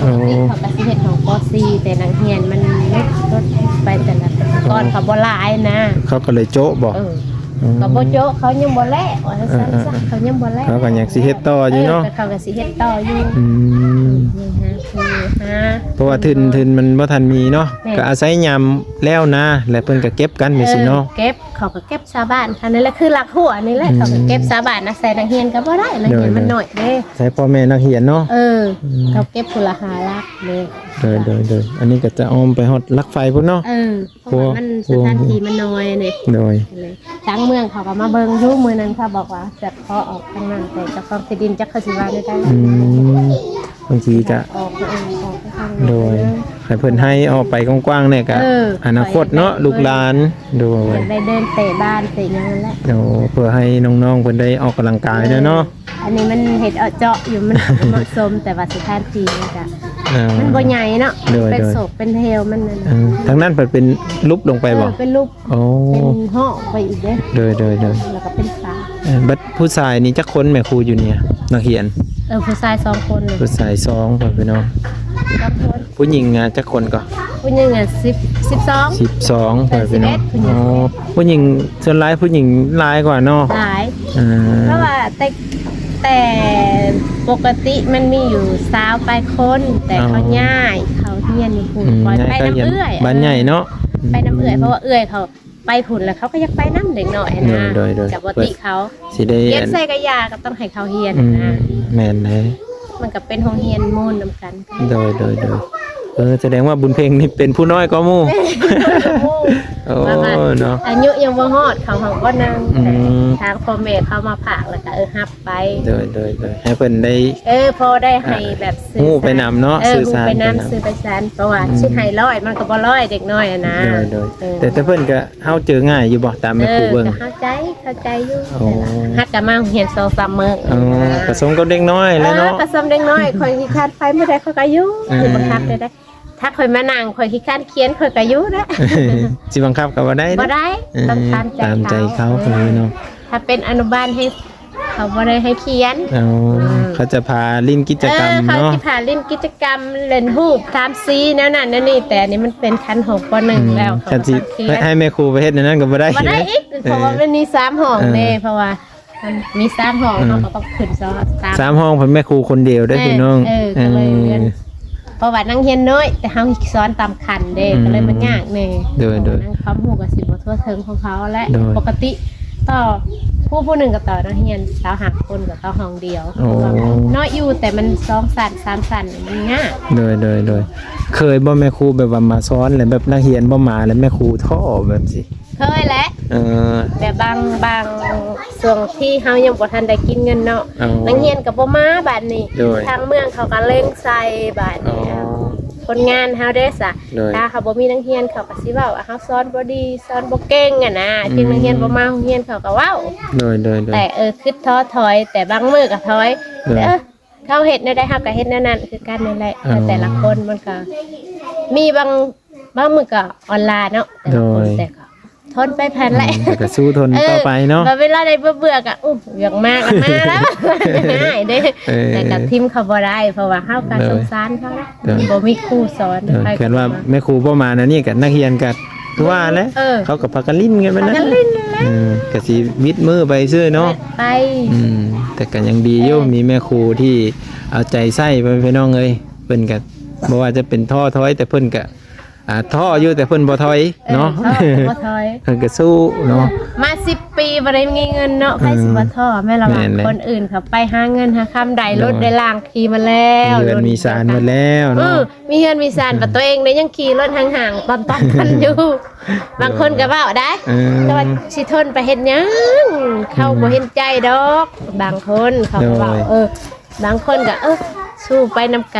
ໂອ້ ເຂົາກໍຊິເຮັດຫ້ອງ ປໍສີ່ ແຕ່ນັກຮຽນມັນຫຼຸດ ຫຼຸດໄປແຕ່ລະ ກ່ອນເຂົາບໍ່ຫຼາຍນະ ເຂົາກໍເລີຍໂຈະບໍ່? ເອີ ອືມ ກໍບໍ່ໂຈະ ເຂົາຍັງບໍ່ແລ້ວ ວ່າຊັ້ນຊະ ເອີໆໆ ເຂົາຍັງບໍ່ແລ້ວ ເຂົາກໍຍັງຊິເຮັດຕໍ່ຢູ່ເນາະ ເອີ ກໍເຂົາກໍຊິເຮັດຕໍ່ຢູ່ ອືມ ນີ້ຫາ ນີ້ຫາ ເພາະວ່າທຶນ ທຶນມັນບໍ່ທັນມີເນາະ ແມ່ນ ກໍອາໄສຍາມແລ້ວນາ ແລ້ວເພິ່ນກໍເກັບກັນຈັ່ງຊີ້ເນາະ ເອີ ເກັບ ເຂົາກໍເກັບຊາວບ້ານເຂົານີ້ແຫຼະ ຄືລັກຫົວນີ້ແຫຼະ ອືມ ເຂົາກໍເກັບຊາວບ້ານ ອາໄສນັກຮຽນກໍບໍ່ໄດ້ ນັກຮຽນມັນ ໂດຍໆ ນ້ອຍເດ້ ໃຊ້ພໍ່ແມ່ນັກຮຽນເນາະ ເອີ ອືມ ເຂົາເກັບຜູ້ລະຫ້າຫຼັກເດ້ ໂດຍໆໆ ອັນນີ້ກໍຈະອ້ອມໄປຮອດຫຼັກໄຟພຸ້ນເນາະ ເອີ ເພາະວ່າມັນ ໂອ້ ສະຖານທີ່ມັນນ້ອຍເດ້ ໂດຍ ທາງເມືອງເຂົາກໍມາເບິ່ງຢູ່ ມື້ນັ້ນເຂົາບອກວ່າຈະຂໍອອກທາງນັ້ນ ແຕ່ເຈົ້າຂອງທີ່ດິນຈັກເຂົາຊິວ່າແນວໃດ ອືມ ບາງທີກໍ ອອກ ເອີ ອອກໄປທາງ ໂດຍ ໃຫ້ເພິ່ນໃຫ້ອອກໄປກວ້າງໆແດ່ກໍ ເອີ ອະນາຄົດເນາະ ຂ້ອຍຢາກໄດ້ ລູກຫຼານ ໂດຍ ຢາກໄດ້ເດີນເຕະບານເຕະຫຍັງນັ້ນແຫຼະ ໂດຍ ເພື່ອໃຫ້ນ້ອງໆເພິ່ນໄດ້ອອກກຳລັງກາຍແດ່ເນາະ ເອີ ອັນນີ້ມັນເຮັດເອາະເຈາະຢູ່ ມັນບໍ່ເໝາະສົມ ແຕ່ວ່າສະຖານທີ່ມັນກະ ເອີ ມັນບໍ່ໃຫຍ່ເນາະ ໂດຍໆ ເປັນໂສກເປັນເຫວມັນນັ້ນ ເອີ ທາງນັ້ນເພິ່ນເປັນຫຼຸບລົງໄປບໍ່? ເອີ ເປັນຫຼຸບ ໂອ້ ເປັນຫ້ອງໄປອີກເດ້ ໂດຍໆໆ ແລ້ວກໍເປັນສາ ເອີ ບັດຜູ້ຊາຍນີ້ຈັກຄົນແມ່ຄູຢູ່ນີ້ ນັກຮຽນ? ເອີ ຜູ້ຊາຍສອງຄົນ ຜູ້ຊາຍສອງ ພໍ່ແມ່ພີ່ນ້ອງ ສອງຄົນ ຜູ້ຍິງ ອາ ຈັກຄົນກໍ? ຜູ້ຍິງ ອາ ສິບ ສິບສອງ ສິບສອງ ເອີ ສິບເອັດ ຜູ້ຍິງ ອໍ ຜູ້ຍິງ ສ່ວນຫຼາຍຜູ້ຍິງຫຼາຍກວ່າເນາະ ຫຼາຍ ເອີ ເພາະວ່າແຕ່ ແຕ່ປົກກະຕິມັນມີຢູ່ຊາວປາຍຄົນ ແຕ່ເຂົາ ອໍ ຍ້າຍເຂົາຮຽນຢູ່ພຸ້ນ ອືມ ປ່ອຍໄປນຳເອື້ອຍ ບ້ານໃຫຍ່ເນາະ ອືມ ໄປນຳເອື້ອຍ ເພາະວ່າເອື້ອຍເຂົາ ໄປພຸ້ນແລ້ວເຂົາກໍຢາກໄປນຳເດັກນ້ອຍຫັ້ນນະ ໂດຍໆໆ ກໍບໍ່ຕິເຂົາ ຊິໄດ້ ຮຽນໃສກໍຢ່າ ກໍຕ້ອງໃຫ້ເຂົາຮຽນ ອືມ ນະ ແມ່ນເດ້ ມັນກໍເປັນໂຮງຮຽນມູນນຳກັນ ໂດຍໆໆ ເອີ ສະແດງວ່າບຸນເພັງນີ້ເປັນຜູ້ນ້ອຍກວ່າໝູ່ ເປັນຜູ້ນ້ອຍກວ່າໝູ່ ໂອ້ ແບບວ່າ ເນາະ ອາຍຸຍັງບໍ່ຮອດເຂົ້າຫ້ອງ ປໍໜຶ່ງ ອືມ ແຕ່ທາງພໍ່ແມ່ເຂົາມາຝາກ ແລ້ວກໍ ເອີ ຮັບໄປ ໂດຍໆໆ ໃຫ້ເພິ່ນໄດ້ ເອີ ພໍໄດ້ໃຫ້ແບບ ອ່າ ສື່ສານ ຮູ້ໄປນຳເນາະ ເອີ ສື່ສານ ຮູ້ໄປນຳ ໄປນຳ ສື່ໄປສານ ເພາະວ່າ ອືມ ຊິໃຫ້ຮ້ອຍມັນກໍບໍ່ຮ້ອຍເດັກນ້ອຍຫັ້ນນະ ໂດຍໆ ເອີ ແຕ່ ແຕ່ເພິ່ນກໍ ເຮົາເຈີງ່າຍຢູ່ບໍ່ ຕາມແມ່ຄູເບິ່ງ? ເອີ ກໍເຂົ້າໃຈ ເຂົ້າໃຈຢູ່ ອໍ ແຕ່ວ່າຫາກະມາໂຮງຮຽນສອງສາມມື້ ອໍ ກໍສົມກັບເດັກນ້ອຍແຫຼະເນາະ ເອີ ກໍສົມເດັກນ້ອຍ ຂ້ອຍຂີ້ຄ້ານໄປມື້ໃດຂ້ອຍກໍຢູ່ ເອີ ຄືບໍ່ຄັກເດ້ ຖ້າຂ້ອຍມານັ່ງ ຂ້ອຍຂີ້ຄ້ານຂຽນ ຂ້ອຍກໍຢູ່ເດ້ ຊິບັງຄັບກໍບໍ່ໄດ້ເດ້ ບໍ່ໄດ້ ເອີ ຕ້ອງຕາມໃຈ ຕາມໃຈເຂົາ ເຂົາ ເອີ ເນາະ ຖ້າເປັນອະນຸບານໃຫ້ ເຂົາບໍ່ໄດ້ໃຫ້ຂຽນ ອໍ ເອີ ເຂົາຈະພາຫຼິ້ນກິດຈະກຳ ເອີ ເນາະ ເຂົາຊິພາຫຼິ້ນກິດຈະກຳ ຫຼິ້ນຮູບ ທຳສີ ແນວນັ້ນແນວນີ້ ແຕ່ອັນນີ້ມັນເປັນຂັ້ນຮອງ ປໍໜຶ່ງ ອືມ ແລ້ວ ຄັນຊິໃຫ້ແມ່ຄູໄປເຮັດແນວນັ້ນກໍບໍ່ໄດ້ ບໍ່ໄດ້ອີກ ເອີ ເພາະວ່າມັນມີສາມຫ້ອງເດ້ ເອີ ເພາະວ່າມັນມີສາມຫ້ອງ ເອີ ເຮົາກໍຕ້ອງຂຶ້ນສອງ ສາມ ສາມຫ້ອງ ເພິ່ນແມ່ຄູຄົນດຽວເດ້ ເອີ ພີ່ນ້ອງ ເອີ ກໍເລີຍ ເອີ ເລື່ອນ ເພາະວ່ານັກຮຽນນ້ອຍ ແຕ່ເຮົາສອນຕາມຂັ້ນເດ້ ອືມ ກໍເລີຍມັນຍາກແດ່ ໂດຍໆ ເພາະວ່ານັກຄວາມຮູ້ກໍຊິບໍ່ທົ່ວເຖິງຂອງເຂົາແຫຼະ ໂດຍ ປົກກະຕິຕໍ່ຄູຜູ້ໜຶ່ງກໍຕໍ່ນັກຮຽນຊາວຫ້າຄົນ ກໍຕໍ່ຫ້ອງດຽວ ໂອ້ ນ້ອຍຢູ່ ແຕ່ມັນສອງຊັ້ນສາມຊັ້ນມັນຍາກ ໂດຍໆໆ ເຄີຍບໍ່ແມ່ຄູແບບວ່າມາສອນ ແລ້ວແບບນັກຮຽນບໍ່ມາ ແລ້ວແມ່ຄູທໍ້ແບບຊີ້? ເຄີຍແຫຼະ ເອີ ແບບບາງ ບາງຊ່ວງທີ່ເຮົາຍັງບໍ່ທັນໄດ້ກິນເງິນເນາະ ອໍ ນັກຮຽນກໍບໍ່ມາບາດນີ້ ໂດຍ ທາງເມືອງເຂົາກໍເລັງໃສ່ບາດນີ້ ອໍ ຜົນງານເຮົາເດ້ສະ ໂດຍ ຖ້າເຮົາບໍ່ມີນັກຮຽນ ເຂົາກໍຊິເວົ້າວ່າເຮົາສອນບໍ່ດີ ສອນບໍ່ເກັ່ງຫັ້ນນະ ອືມ ຈຶ່ງນັກຮຽນບໍ່ມາໂຮງຮຽນ ເຂົາກໍເວົ້າ ໂດຍໆໆ ແຕ່ ເອີ ຄິດທໍ້ຖອຍ ແຕ່ບາງມື້ກໍຖອຍ ໂດຍ ແຕ່ ເອີ ເຂົາເຮັດແນວໃດ ເຮົາກໍເຮັດແນວນັ້ນຄືກັນນັ້ນແຫຼະ ອໍ ແຕ່ລະຄົນມັນກໍມີບາງ ບາງມື້ກໍອ່ອນລ້າເນາະ ແຕ່ລະຄົນ ໂດຍ ແຕ່ກໍ ທົນໄປຫັ້ນແຫຼະ ອືມ ແຕ່ກໍສູ້ທົນ ເອີ ຕໍ່ໄປເນາະ ບາດເວລາໃດເບື່ອໆກໍ ອຸ້ ຢາກມາກໍມາແລ້ວ ງ່າຍເດ້ ເອີ ແຕ່ກໍຖິ້ມເຂົາບໍ່ໄດ້ ເພາະວ່າເຮົາກໍ ໂດຍ ສົງສານເຂົາ ໂດຍ ບໍ່ມີຄູສອນ ໂດຍ ໃຜກໍ ຄັນວ່າແມ່ຄູບໍ່ມາແນວນີ້ກໍນັກຮຽນກໍຄືວ່າແຫຼະ ເອີ ເຂົາກໍພາກັນຫຼິ້ນກັນໄປນັ້ນ ພາກັນຫຼິ້ນນັ້ນແຫຼະ ເອີ ກໍຊິວິດມື້ໄປຊື່ເນາະ ໄປ ອືມ ແຕ່ກໍຍັງດີຢູ່ ເອີ ມີແມ່ຄູທີ່ເອົາໃຈໃສ່ ພໍ່ແມ່ພີ່ນ້ອງເອີຍ ເພິ່ນກໍບໍ່ວ່າຈະເປັນທໍ້ຖອຍ ແຕ່ເພິ່ນກໍ ອ່າ ທໍ້ຢູ່ ແຕ່ເພິ່ນບໍ່ຖອຍເນາະ ເອີ ເຂົາກໍບໍ່ຖອຍ ເພິ່ນກໍສູ້ເນາະ ເອີ ມາສິບປີບໍ່ໄດ້ມີເງິນເນາະ ໃຜ ເອີ ຊິບໍ່ທໍ້ ແມ່ນລະວ່າ ແມ່ນແຫຼະ ຄົນອື່ນເຂົາໄປຫາເງິນຫາຄຳ ໄດ້ລົດ ໂດຍ ໄດ້ລາງຂີ່ມາແລ້ວ ມີເຮືອນມີຊານໝົດແລ້ວເນາະ ເອີ ມີເຮືອນມີຊານ ອືມ ບັດຕົວເອງໄດ້ຍັງຂີ່ລົດຫ່າງໆຕ່ອນໆກັນຢູ່ ບາງຄົນກໍເວົ້າໄດ້ ເອີ ແຕ່ວ່າຊິທົນໄປເຮັດຫຍັງ ເຂົາ ອືມ ບໍ່ເຫັນໃຈດອກ ບາງຄົນເຂົາກໍເວົ້າ ໂດຍ ເອີ ບາງຄົນກໍ ເອີ ສູ້ໄປນຳກ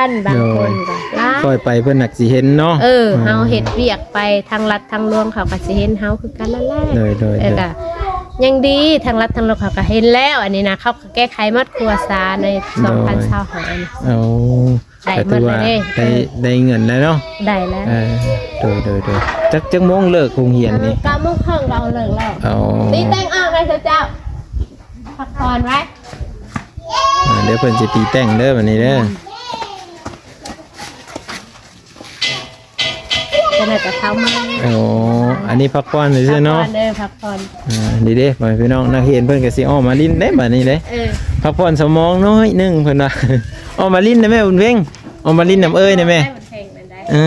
ັນ ບາງຄົນກໍ ໂດຍ ຫຼາຍ ຄ່ອຍໄປເພິ່ນໜັກຊິເຫັນເນາະ ເອີ ອືມ ເຮົາເຮັດວຽກໄປທາງລັດທາງຫຼວງ ເຂົາກໍຊິເຫັນເຮົາຄືກັນນັ້ນແຫຼະ ໂດຍໆໆ ເອີ ກໍຍັງດີ ທາງລັດທາງຫຼວງເຂົາກໍເຫັນແລ້ວ ອັນນີ້ນະ ເຂົາກໍແກ້ໄຂໝົດ ຄົວສາໃນ ໂດຍ ສອງພັນຊາວຫ້າ ນີ້ ໂອ້ ໄດ້ໝົດແລ້ວເດ້ ກໍຖືວ່າໄດ້ ເອີ ໄດ້ເງິນແລ້ວເນາະ ໄດ້ແລ້ວ ເອີ ໂດຍໆໆ ຈັກ ຈັກໂມງເລີກໂຮງຮຽນນີ້? ເກົ້າໂມງເຄິ່ງກໍເລີກແລ້ວ ອໍ ຕີແຕ່ງອອກໄດ້ເຈົ້າ ພັກຜ່ອນໄວ້ ອ່າ ດຽວເພິ່ນຊິຕີແຕ່ງເດີ ບັດນີ້ເດີ. ກໍໜ້າຈະເຂົ້າມາ. ໂອ້ ອັນນີ້ພັກຜ່ອນຊື່ໆເນາະ. ພັກຜ່ອນ ເອີ ພັກຜ່ອນ. ອ່າ ນີ້ເດ້ ພໍ່ແມ່ພີ່ນ້ອງ ນັກຮຽນເພິ່ນກໍຊິອອກມາຫຼິ້ນເດ້ບາດນີ້ເດ້. ເອີ ພັກຜ່ອນສະໝອງໜ້ອຍໜຶ່ງເພິ່ນວ່າ. ອອກມາຫຼິ້ນໄດ້ແມ່ບຸນເພັງ ອອກມາຫຼິ້ນນຳເອີຍໄດ້ແມ່. ເອີ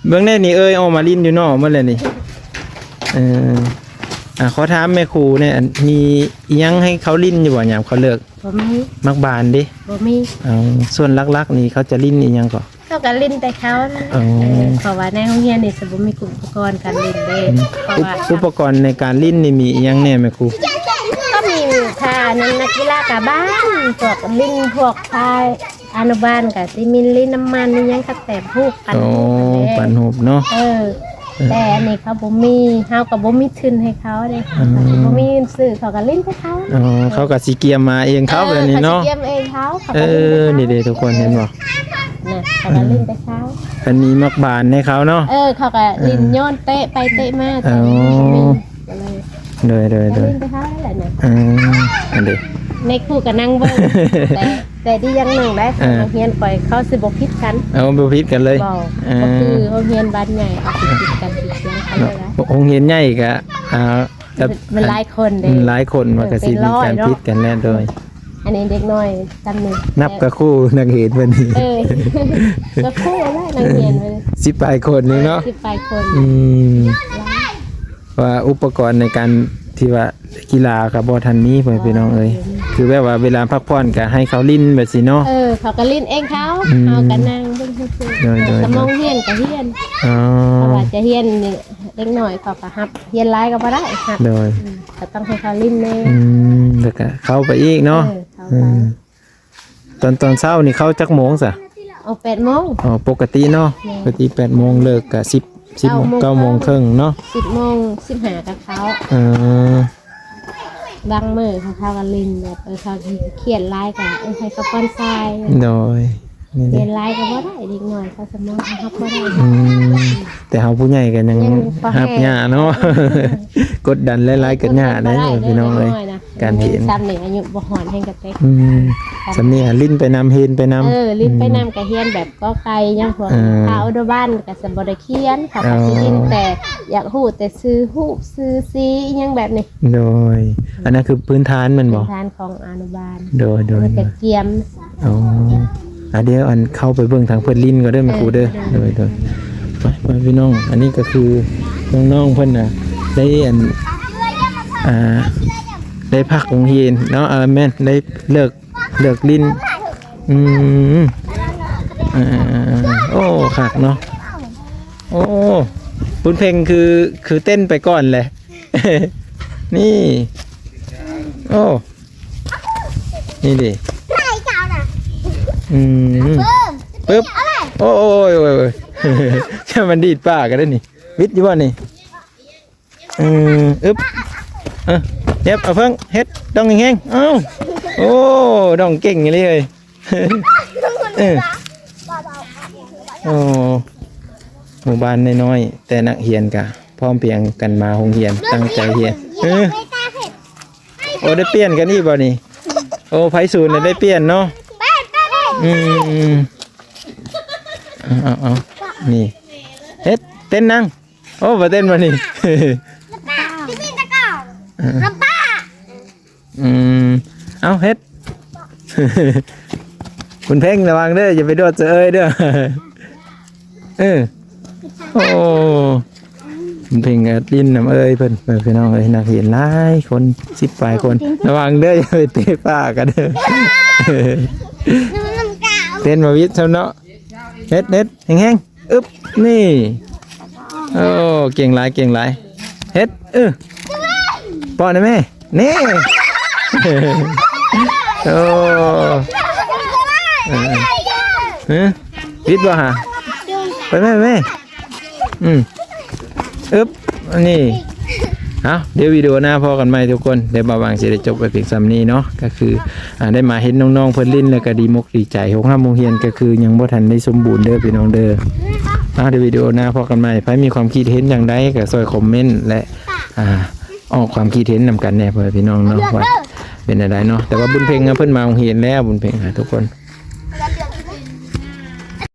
ເບິ່ງແດ່ນີ້ ເອີຍອອກມາຫຼິ້ນຢູ່ນອກໝົດແລ້ວນີ້. ເອີ ອ່າ ຂໍຖາມແມ່ຄູແດ່ ອັນ ມີອີ່ຫຍັງໃຫ້ເຂົາຫຼິ້ນຢູ່ບໍ່ ຍາມເຂົາເລີກ? ບໍ່ມີ. ໝາກບານເດ? ບໍ່ມີ. ເອົາ ສ່ວນຫຼັກໆນີ້ເຂົາຈະຫຼິ້ນອີ່ຫຍັງເກາະ? ເຂົາກໍຫຼິ້ນແຕ່ເຂົາ. ເອີ ເອີ ເພາະວ່າໃນໂຮງຮຽນນີ້ຈະບໍ່ມີອຸປະກອນການຫຼິ້ນເດ້. ອືມ ເພາະວ່າ ອຸປະກອນໃນການຫຼິ້ນນີ້ມີອີ່ຫຍັງແດ່ແມ່ຄູ? ກໍມີພານັກກິລາກາບານ ພວກຫຼິ້ນ ພວກພາ ອະນຸບານກໍຊິມີຫຼິ້ນນ້ຳມັນ ມີຫຍັງ ຄັກແຕ້ມຮູບ ປັ້ນຮູບ. ໂອ້ ປັ້ນຮູບເນາະ. ເອີ ເອີ ແຕ່ອັນນີ້ເຂົາບໍ່ມີ ເຮົາກໍບໍ່ມີທຶນໃຫ້ເຂົາເດ້. ອືມ ເຂົາກໍບໍ່ມີເງິນຊື້ ເຂົາກໍຫຼິ້ນແຕ່ເຂົາ. ອໍ ເຂົາກໍຊິກຽມມາເອງເຂົາແບບນີ້ເນາະ. ເອີ ເຂົາຊິກຽມເອງເຂົາ ເຂົາກໍຫຼິ້ນແຕ່ເຂົາ. ເອີ ນີ້ເດ້ທຸກຄົນເຫັນບໍ່? ນະ ເຂົາກໍຫຼິ້ນແຕ່ເຂົາ. ເອີ ເພິ່ນມີໝາກບານໃຫ້ເຂົາເນາະ. ເອີ ເຂົາກໍຫຼິ້ນ ເອີ ໂຍນເຕະໄປເຕະມາ. ອໍ ແຕ່ມັນບໍ່ມີ ກໍເລີຍ ໂດຍໆໆ ກໍຫຼິ້ນແຕ່ເຂົານັ້ນແຫຼະນະ. ເອີ ອັນເດ ແມ່ຄູກໍນັ່ງເບິ່ງ ແຕ່ ແຕ່ດີຢ່າງໜຶ່ງໄດ໋ ເອີ ໂຮງຮຽນຂ້ອຍເຂົາຊິບໍ່ຜິດກັນ. ເອົາ ບໍ່ຜິດກັນເລີຍ. ບໍ່ ເອີ ບໍ່ຄືໂຮງຮຽນບ້ານໃຫຍ່ ເຂົາຊິຜິດກັນຜິດຫຍັງກັນເລີຍນະ. ໂຮງຮຽນໃຫຍ່ກໍ ອ່າ ແບບ ມັນຫຼາຍຄົນເດ້ ມັນຫຼາຍຄົນ ມັນກໍຊິມີການຜິດກັນແລ້ວ. ໂດຍ ອັນນີ້ເດັກນ້ອຍຈຳນີ້ ນັບກໍຄູ່ນັກຮຽນເພິ່ນນີ້. ເອີ ກໍຄູ່ແລ້ວນັກຮຽນເພິ່ນ ສິບປາຍຄົນນີ້ເນາະ. ເອີ ສິບປາຍຄົນ. ອືມ ວ່າອຸປະກອນໃນການທີ່ວ່າກິລາກໍບໍ່ທັນມີ ພໍ່ແມ່ພີ່ນ້ອງເອີຍ. ອໍ ຄືແບບວ່າເວລາພັກຜ່ອນກໍໃຫ້ເຂົາຫຼິ້ນແບບຊີ້ເນາະ. ເອີ ເຂົາກໍຫຼິ້ນເອງເຂົາ. ອືມ ເຮົາກໍນັ່ງເບິ່ງຊື່ໆ. ໂດຍໆໆ ສະໝອງຮຽນກໍຮຽນ. ອໍ ເພາະວ່າຈະຮຽນນີ້ ເດັກນ້ອຍເຂົາກໍຮັບ ຮຽນຫຼາຍກໍບໍ່ໄດ້ ຮັບ. ໂດຍ ອືມ ກໍຕ້ອງໃຫ້ເຂົາຫຼິ້ນແດ່. ອືມ ແລ້ວກໍເຂົ້າໄປອີກເນາະ. ເອີ ເຂົ້າໄປ. ອືມ ຕອນ ຕອນເຊົ້ານີ້ເຂົ້າຈັກໂມງຊະ? ອອກແປດໂມງ. ອໍ ປົກກະຕິເນາະ. ແມ່ນ ປົກກະຕິແປດໂມງ ເລີກກະສິບ ສິບ ເກົ້າໂມງ ເກົ້າໂມງເຄິ່ງເນາະ. ສິບໂມງສິບຫ້າກໍເຂົ້າ. ເອີ ບາງມື້ເຂົາ ເຂົາກໍຫຼິ້ນແບບ ເອີ ເຂົາຂີ້ຄຽດຫຼາຍກໍ ເອີ ໃຫ້ເຂົາຜ່ອນຄາຍ. ໂດຍ ນີ້ເດ້ ຮຽນຫຼາຍກໍບໍ່ໄດ້ ເດັກນ້ອຍເຂົາສະໝອງເຂົາຮັບບໍ່ໄດ້. ອືມ ແຕ່ເຮົາຜູ້ໃຫຍ່ກໍຍັງ ຍັງພໍແຮງ ຮັບຍາກເນາະ. ກົດດັນຫຼາຍໆກໍຍາກໄດ໋ ບໍ່ໄດ້ ພີ່ນ້ອງເອີຍ ເດັກນ້ອຍນະ ການຮຽນ ສ່ຳນີ້ອາຍຸບໍ່ຮອດແຮງກະເຕັກ. ອືມ ສ່ຳນີ້ຫຼິ້ນໄປນຳ ຮຽນໄປນຳ. ເອີ ຫຼິ້ນໄປນຳ ອືມ ກໍຮຽນແບບກໍໄກ່ຫຍັງພວກ ເອີ ພາອະນຸບານກໍສະບໍ່ໄດ້ຂຽນ ເຂົາກໍຊິຫຼິ້ນ ອໍ ແຕ່ຢາກຮູ້ແຕ່ຊື່ຮູບຊື່ສີຫຍັງແບບນີ້. ໂດຍ ອັນນັ້ນຄືພື້ນຖານແມ່ນບໍ່? ພື້ນຖານຂອງອະນຸບານ. ໂດຍໆໆ ແຕ່ກຽມ. ອໍ ອ່າ ດຽວອັນເຂົ້າໄປເບິ່ງທາງເພິ່ນຫຼິ້ນກ່ອນເດີແມ່ຄູເດີ. ເອີ ໂດຍໆ ໄປ ໄປພີ່ນ້ອງ ອັນນີ້ກໍຄືນ້ອງໆເພິ່ນນະ ໄດ້ອັນ ອ່າ ໄດ້ພັກໂຮງຮຽນເນາະ. ເອີ ແມ່ນ ໄດ້ເລີກ ເລີກຫຼິ້ນ. ອືມ ເອີ ໂອ້ ຄັກເນາະ. ໂອ້ ບຸນເພັງຄື ຄືເຕັ້ນໄປກ່ອນແຫຼະ. ນີ້ ໂອ້ ນີ້ເດ ອືມ ປຶບ ໂອ້ຍ ໂອ້ຍ ໂອ້ຍ ໂອ້ຍ ມັນດີດປາກກັນເດ້ນີ້. ວິດຢູ່ບໍ່ນີ້? ເອີ ອຶບ ເອີ ເຈັບ ເອົາເພິ່ງ ເຮັດ ດອງແຮງໆ. ເອົ້າ ໂອ້ ດອງເກັ່ງອີ່ຫຼີເອີຍ. ເອີ ໂອ້ ໝູ່ບ້ານນ້ອຍໆ ແຕ່ນັກຮຽນກະພ້ອມພຽງກັນມາໂຮງຮຽນ ຕັ້ງໃຈຮຽນ. ເອີ ໂອ້ ໄດ້ປ່ຽນກັນອີກບໍ່ນີ້? ໂອ້ ໄພສູນໄດ້ປ່ຽນເນາະ. ອືມ ເອົາໆໆ ນີ້ ເຮັດ ເຕັ້ນນາງ. ໂອ້ ບໍ່ເຕັ້ນບໍ່ນີ້? ອືມ ເອົ້າ ເຮັດ ບຸນເພັງ ລະວັງເດີ ຢ່າໄປໂດດໃສ່ເອີຍເດີ. ເອີ ໂອ້ ບຸນເພັງກໍຫຼິ້ນນຳເອີຍເພິ່ນ ເອີ ພີ່ນ້ອງເອີຍ ນັກຮຽນຫຼາຍຄົນ ສິບປາຍຄົນ ລະວັງເດີ ຢ່າໄປເຕະປາກກັນເດີ. ເຕັ້ນມາວິດຊຳເນາະ. ເຮັດ ເຮັດ ແຮງໆ ອຶບ ນີ້ ໂອ້ ເກັ່ງຫຼາຍ ເກັ່ງຫຼາຍ ເຮັດ ເອີ ປ້ອນໃຫ້ແມ່ ນີ້ ໂອ້ ເອີ ຮຶ ວິດບໍ່ຫາ ໄປແມ່ ໄປແມ່ ອືມ ອຶບ ນີ້ ເອົາ ດຽວວິດີໂອໜ້າພໍ້ກັນໃໝ່ທຸກຄົນ. ດຽວບ່າວຫວ່າງຊິໄດ້ຈົບໄວ້ພຽງສ່ຳນີ້ເນາະ ກໍຄື ອ່າ ໄດ້ມາເຫັນນ້ອງໆເພິ່ນຫຼິ້ນ ແລ້ວກໍດີມົກດີໃຈ. ໂຮງຮ່ຳໂຮງຮຽນກໍຄືຍັງບໍ່ທັນໄດ້ສົມບູນເດີພີ່ນ້ອງເດີ. ອ່າ ດຽວວິດີໂອໜ້າພໍ້ກັນໃໝ່. ໃຜມີຄວາມຄິດເຫັນຈັ່ງໃດກໍຊ່ວຍຄອມເມັນ ແລະ ອ່າ ອອກຄວາມຄິດເຫັນນຳກັນແດ່ ພໍ່ແມ່ພີ່ນ້ອງເນາະ ວ່າເປັນແນວໃດເນາະ. ແຕ່ວ່າບຸນເພັງ ເພິ່ນມາໂຮງຮຽນແລ້ວ ບຸນເພັງ ທຸກຄົນ.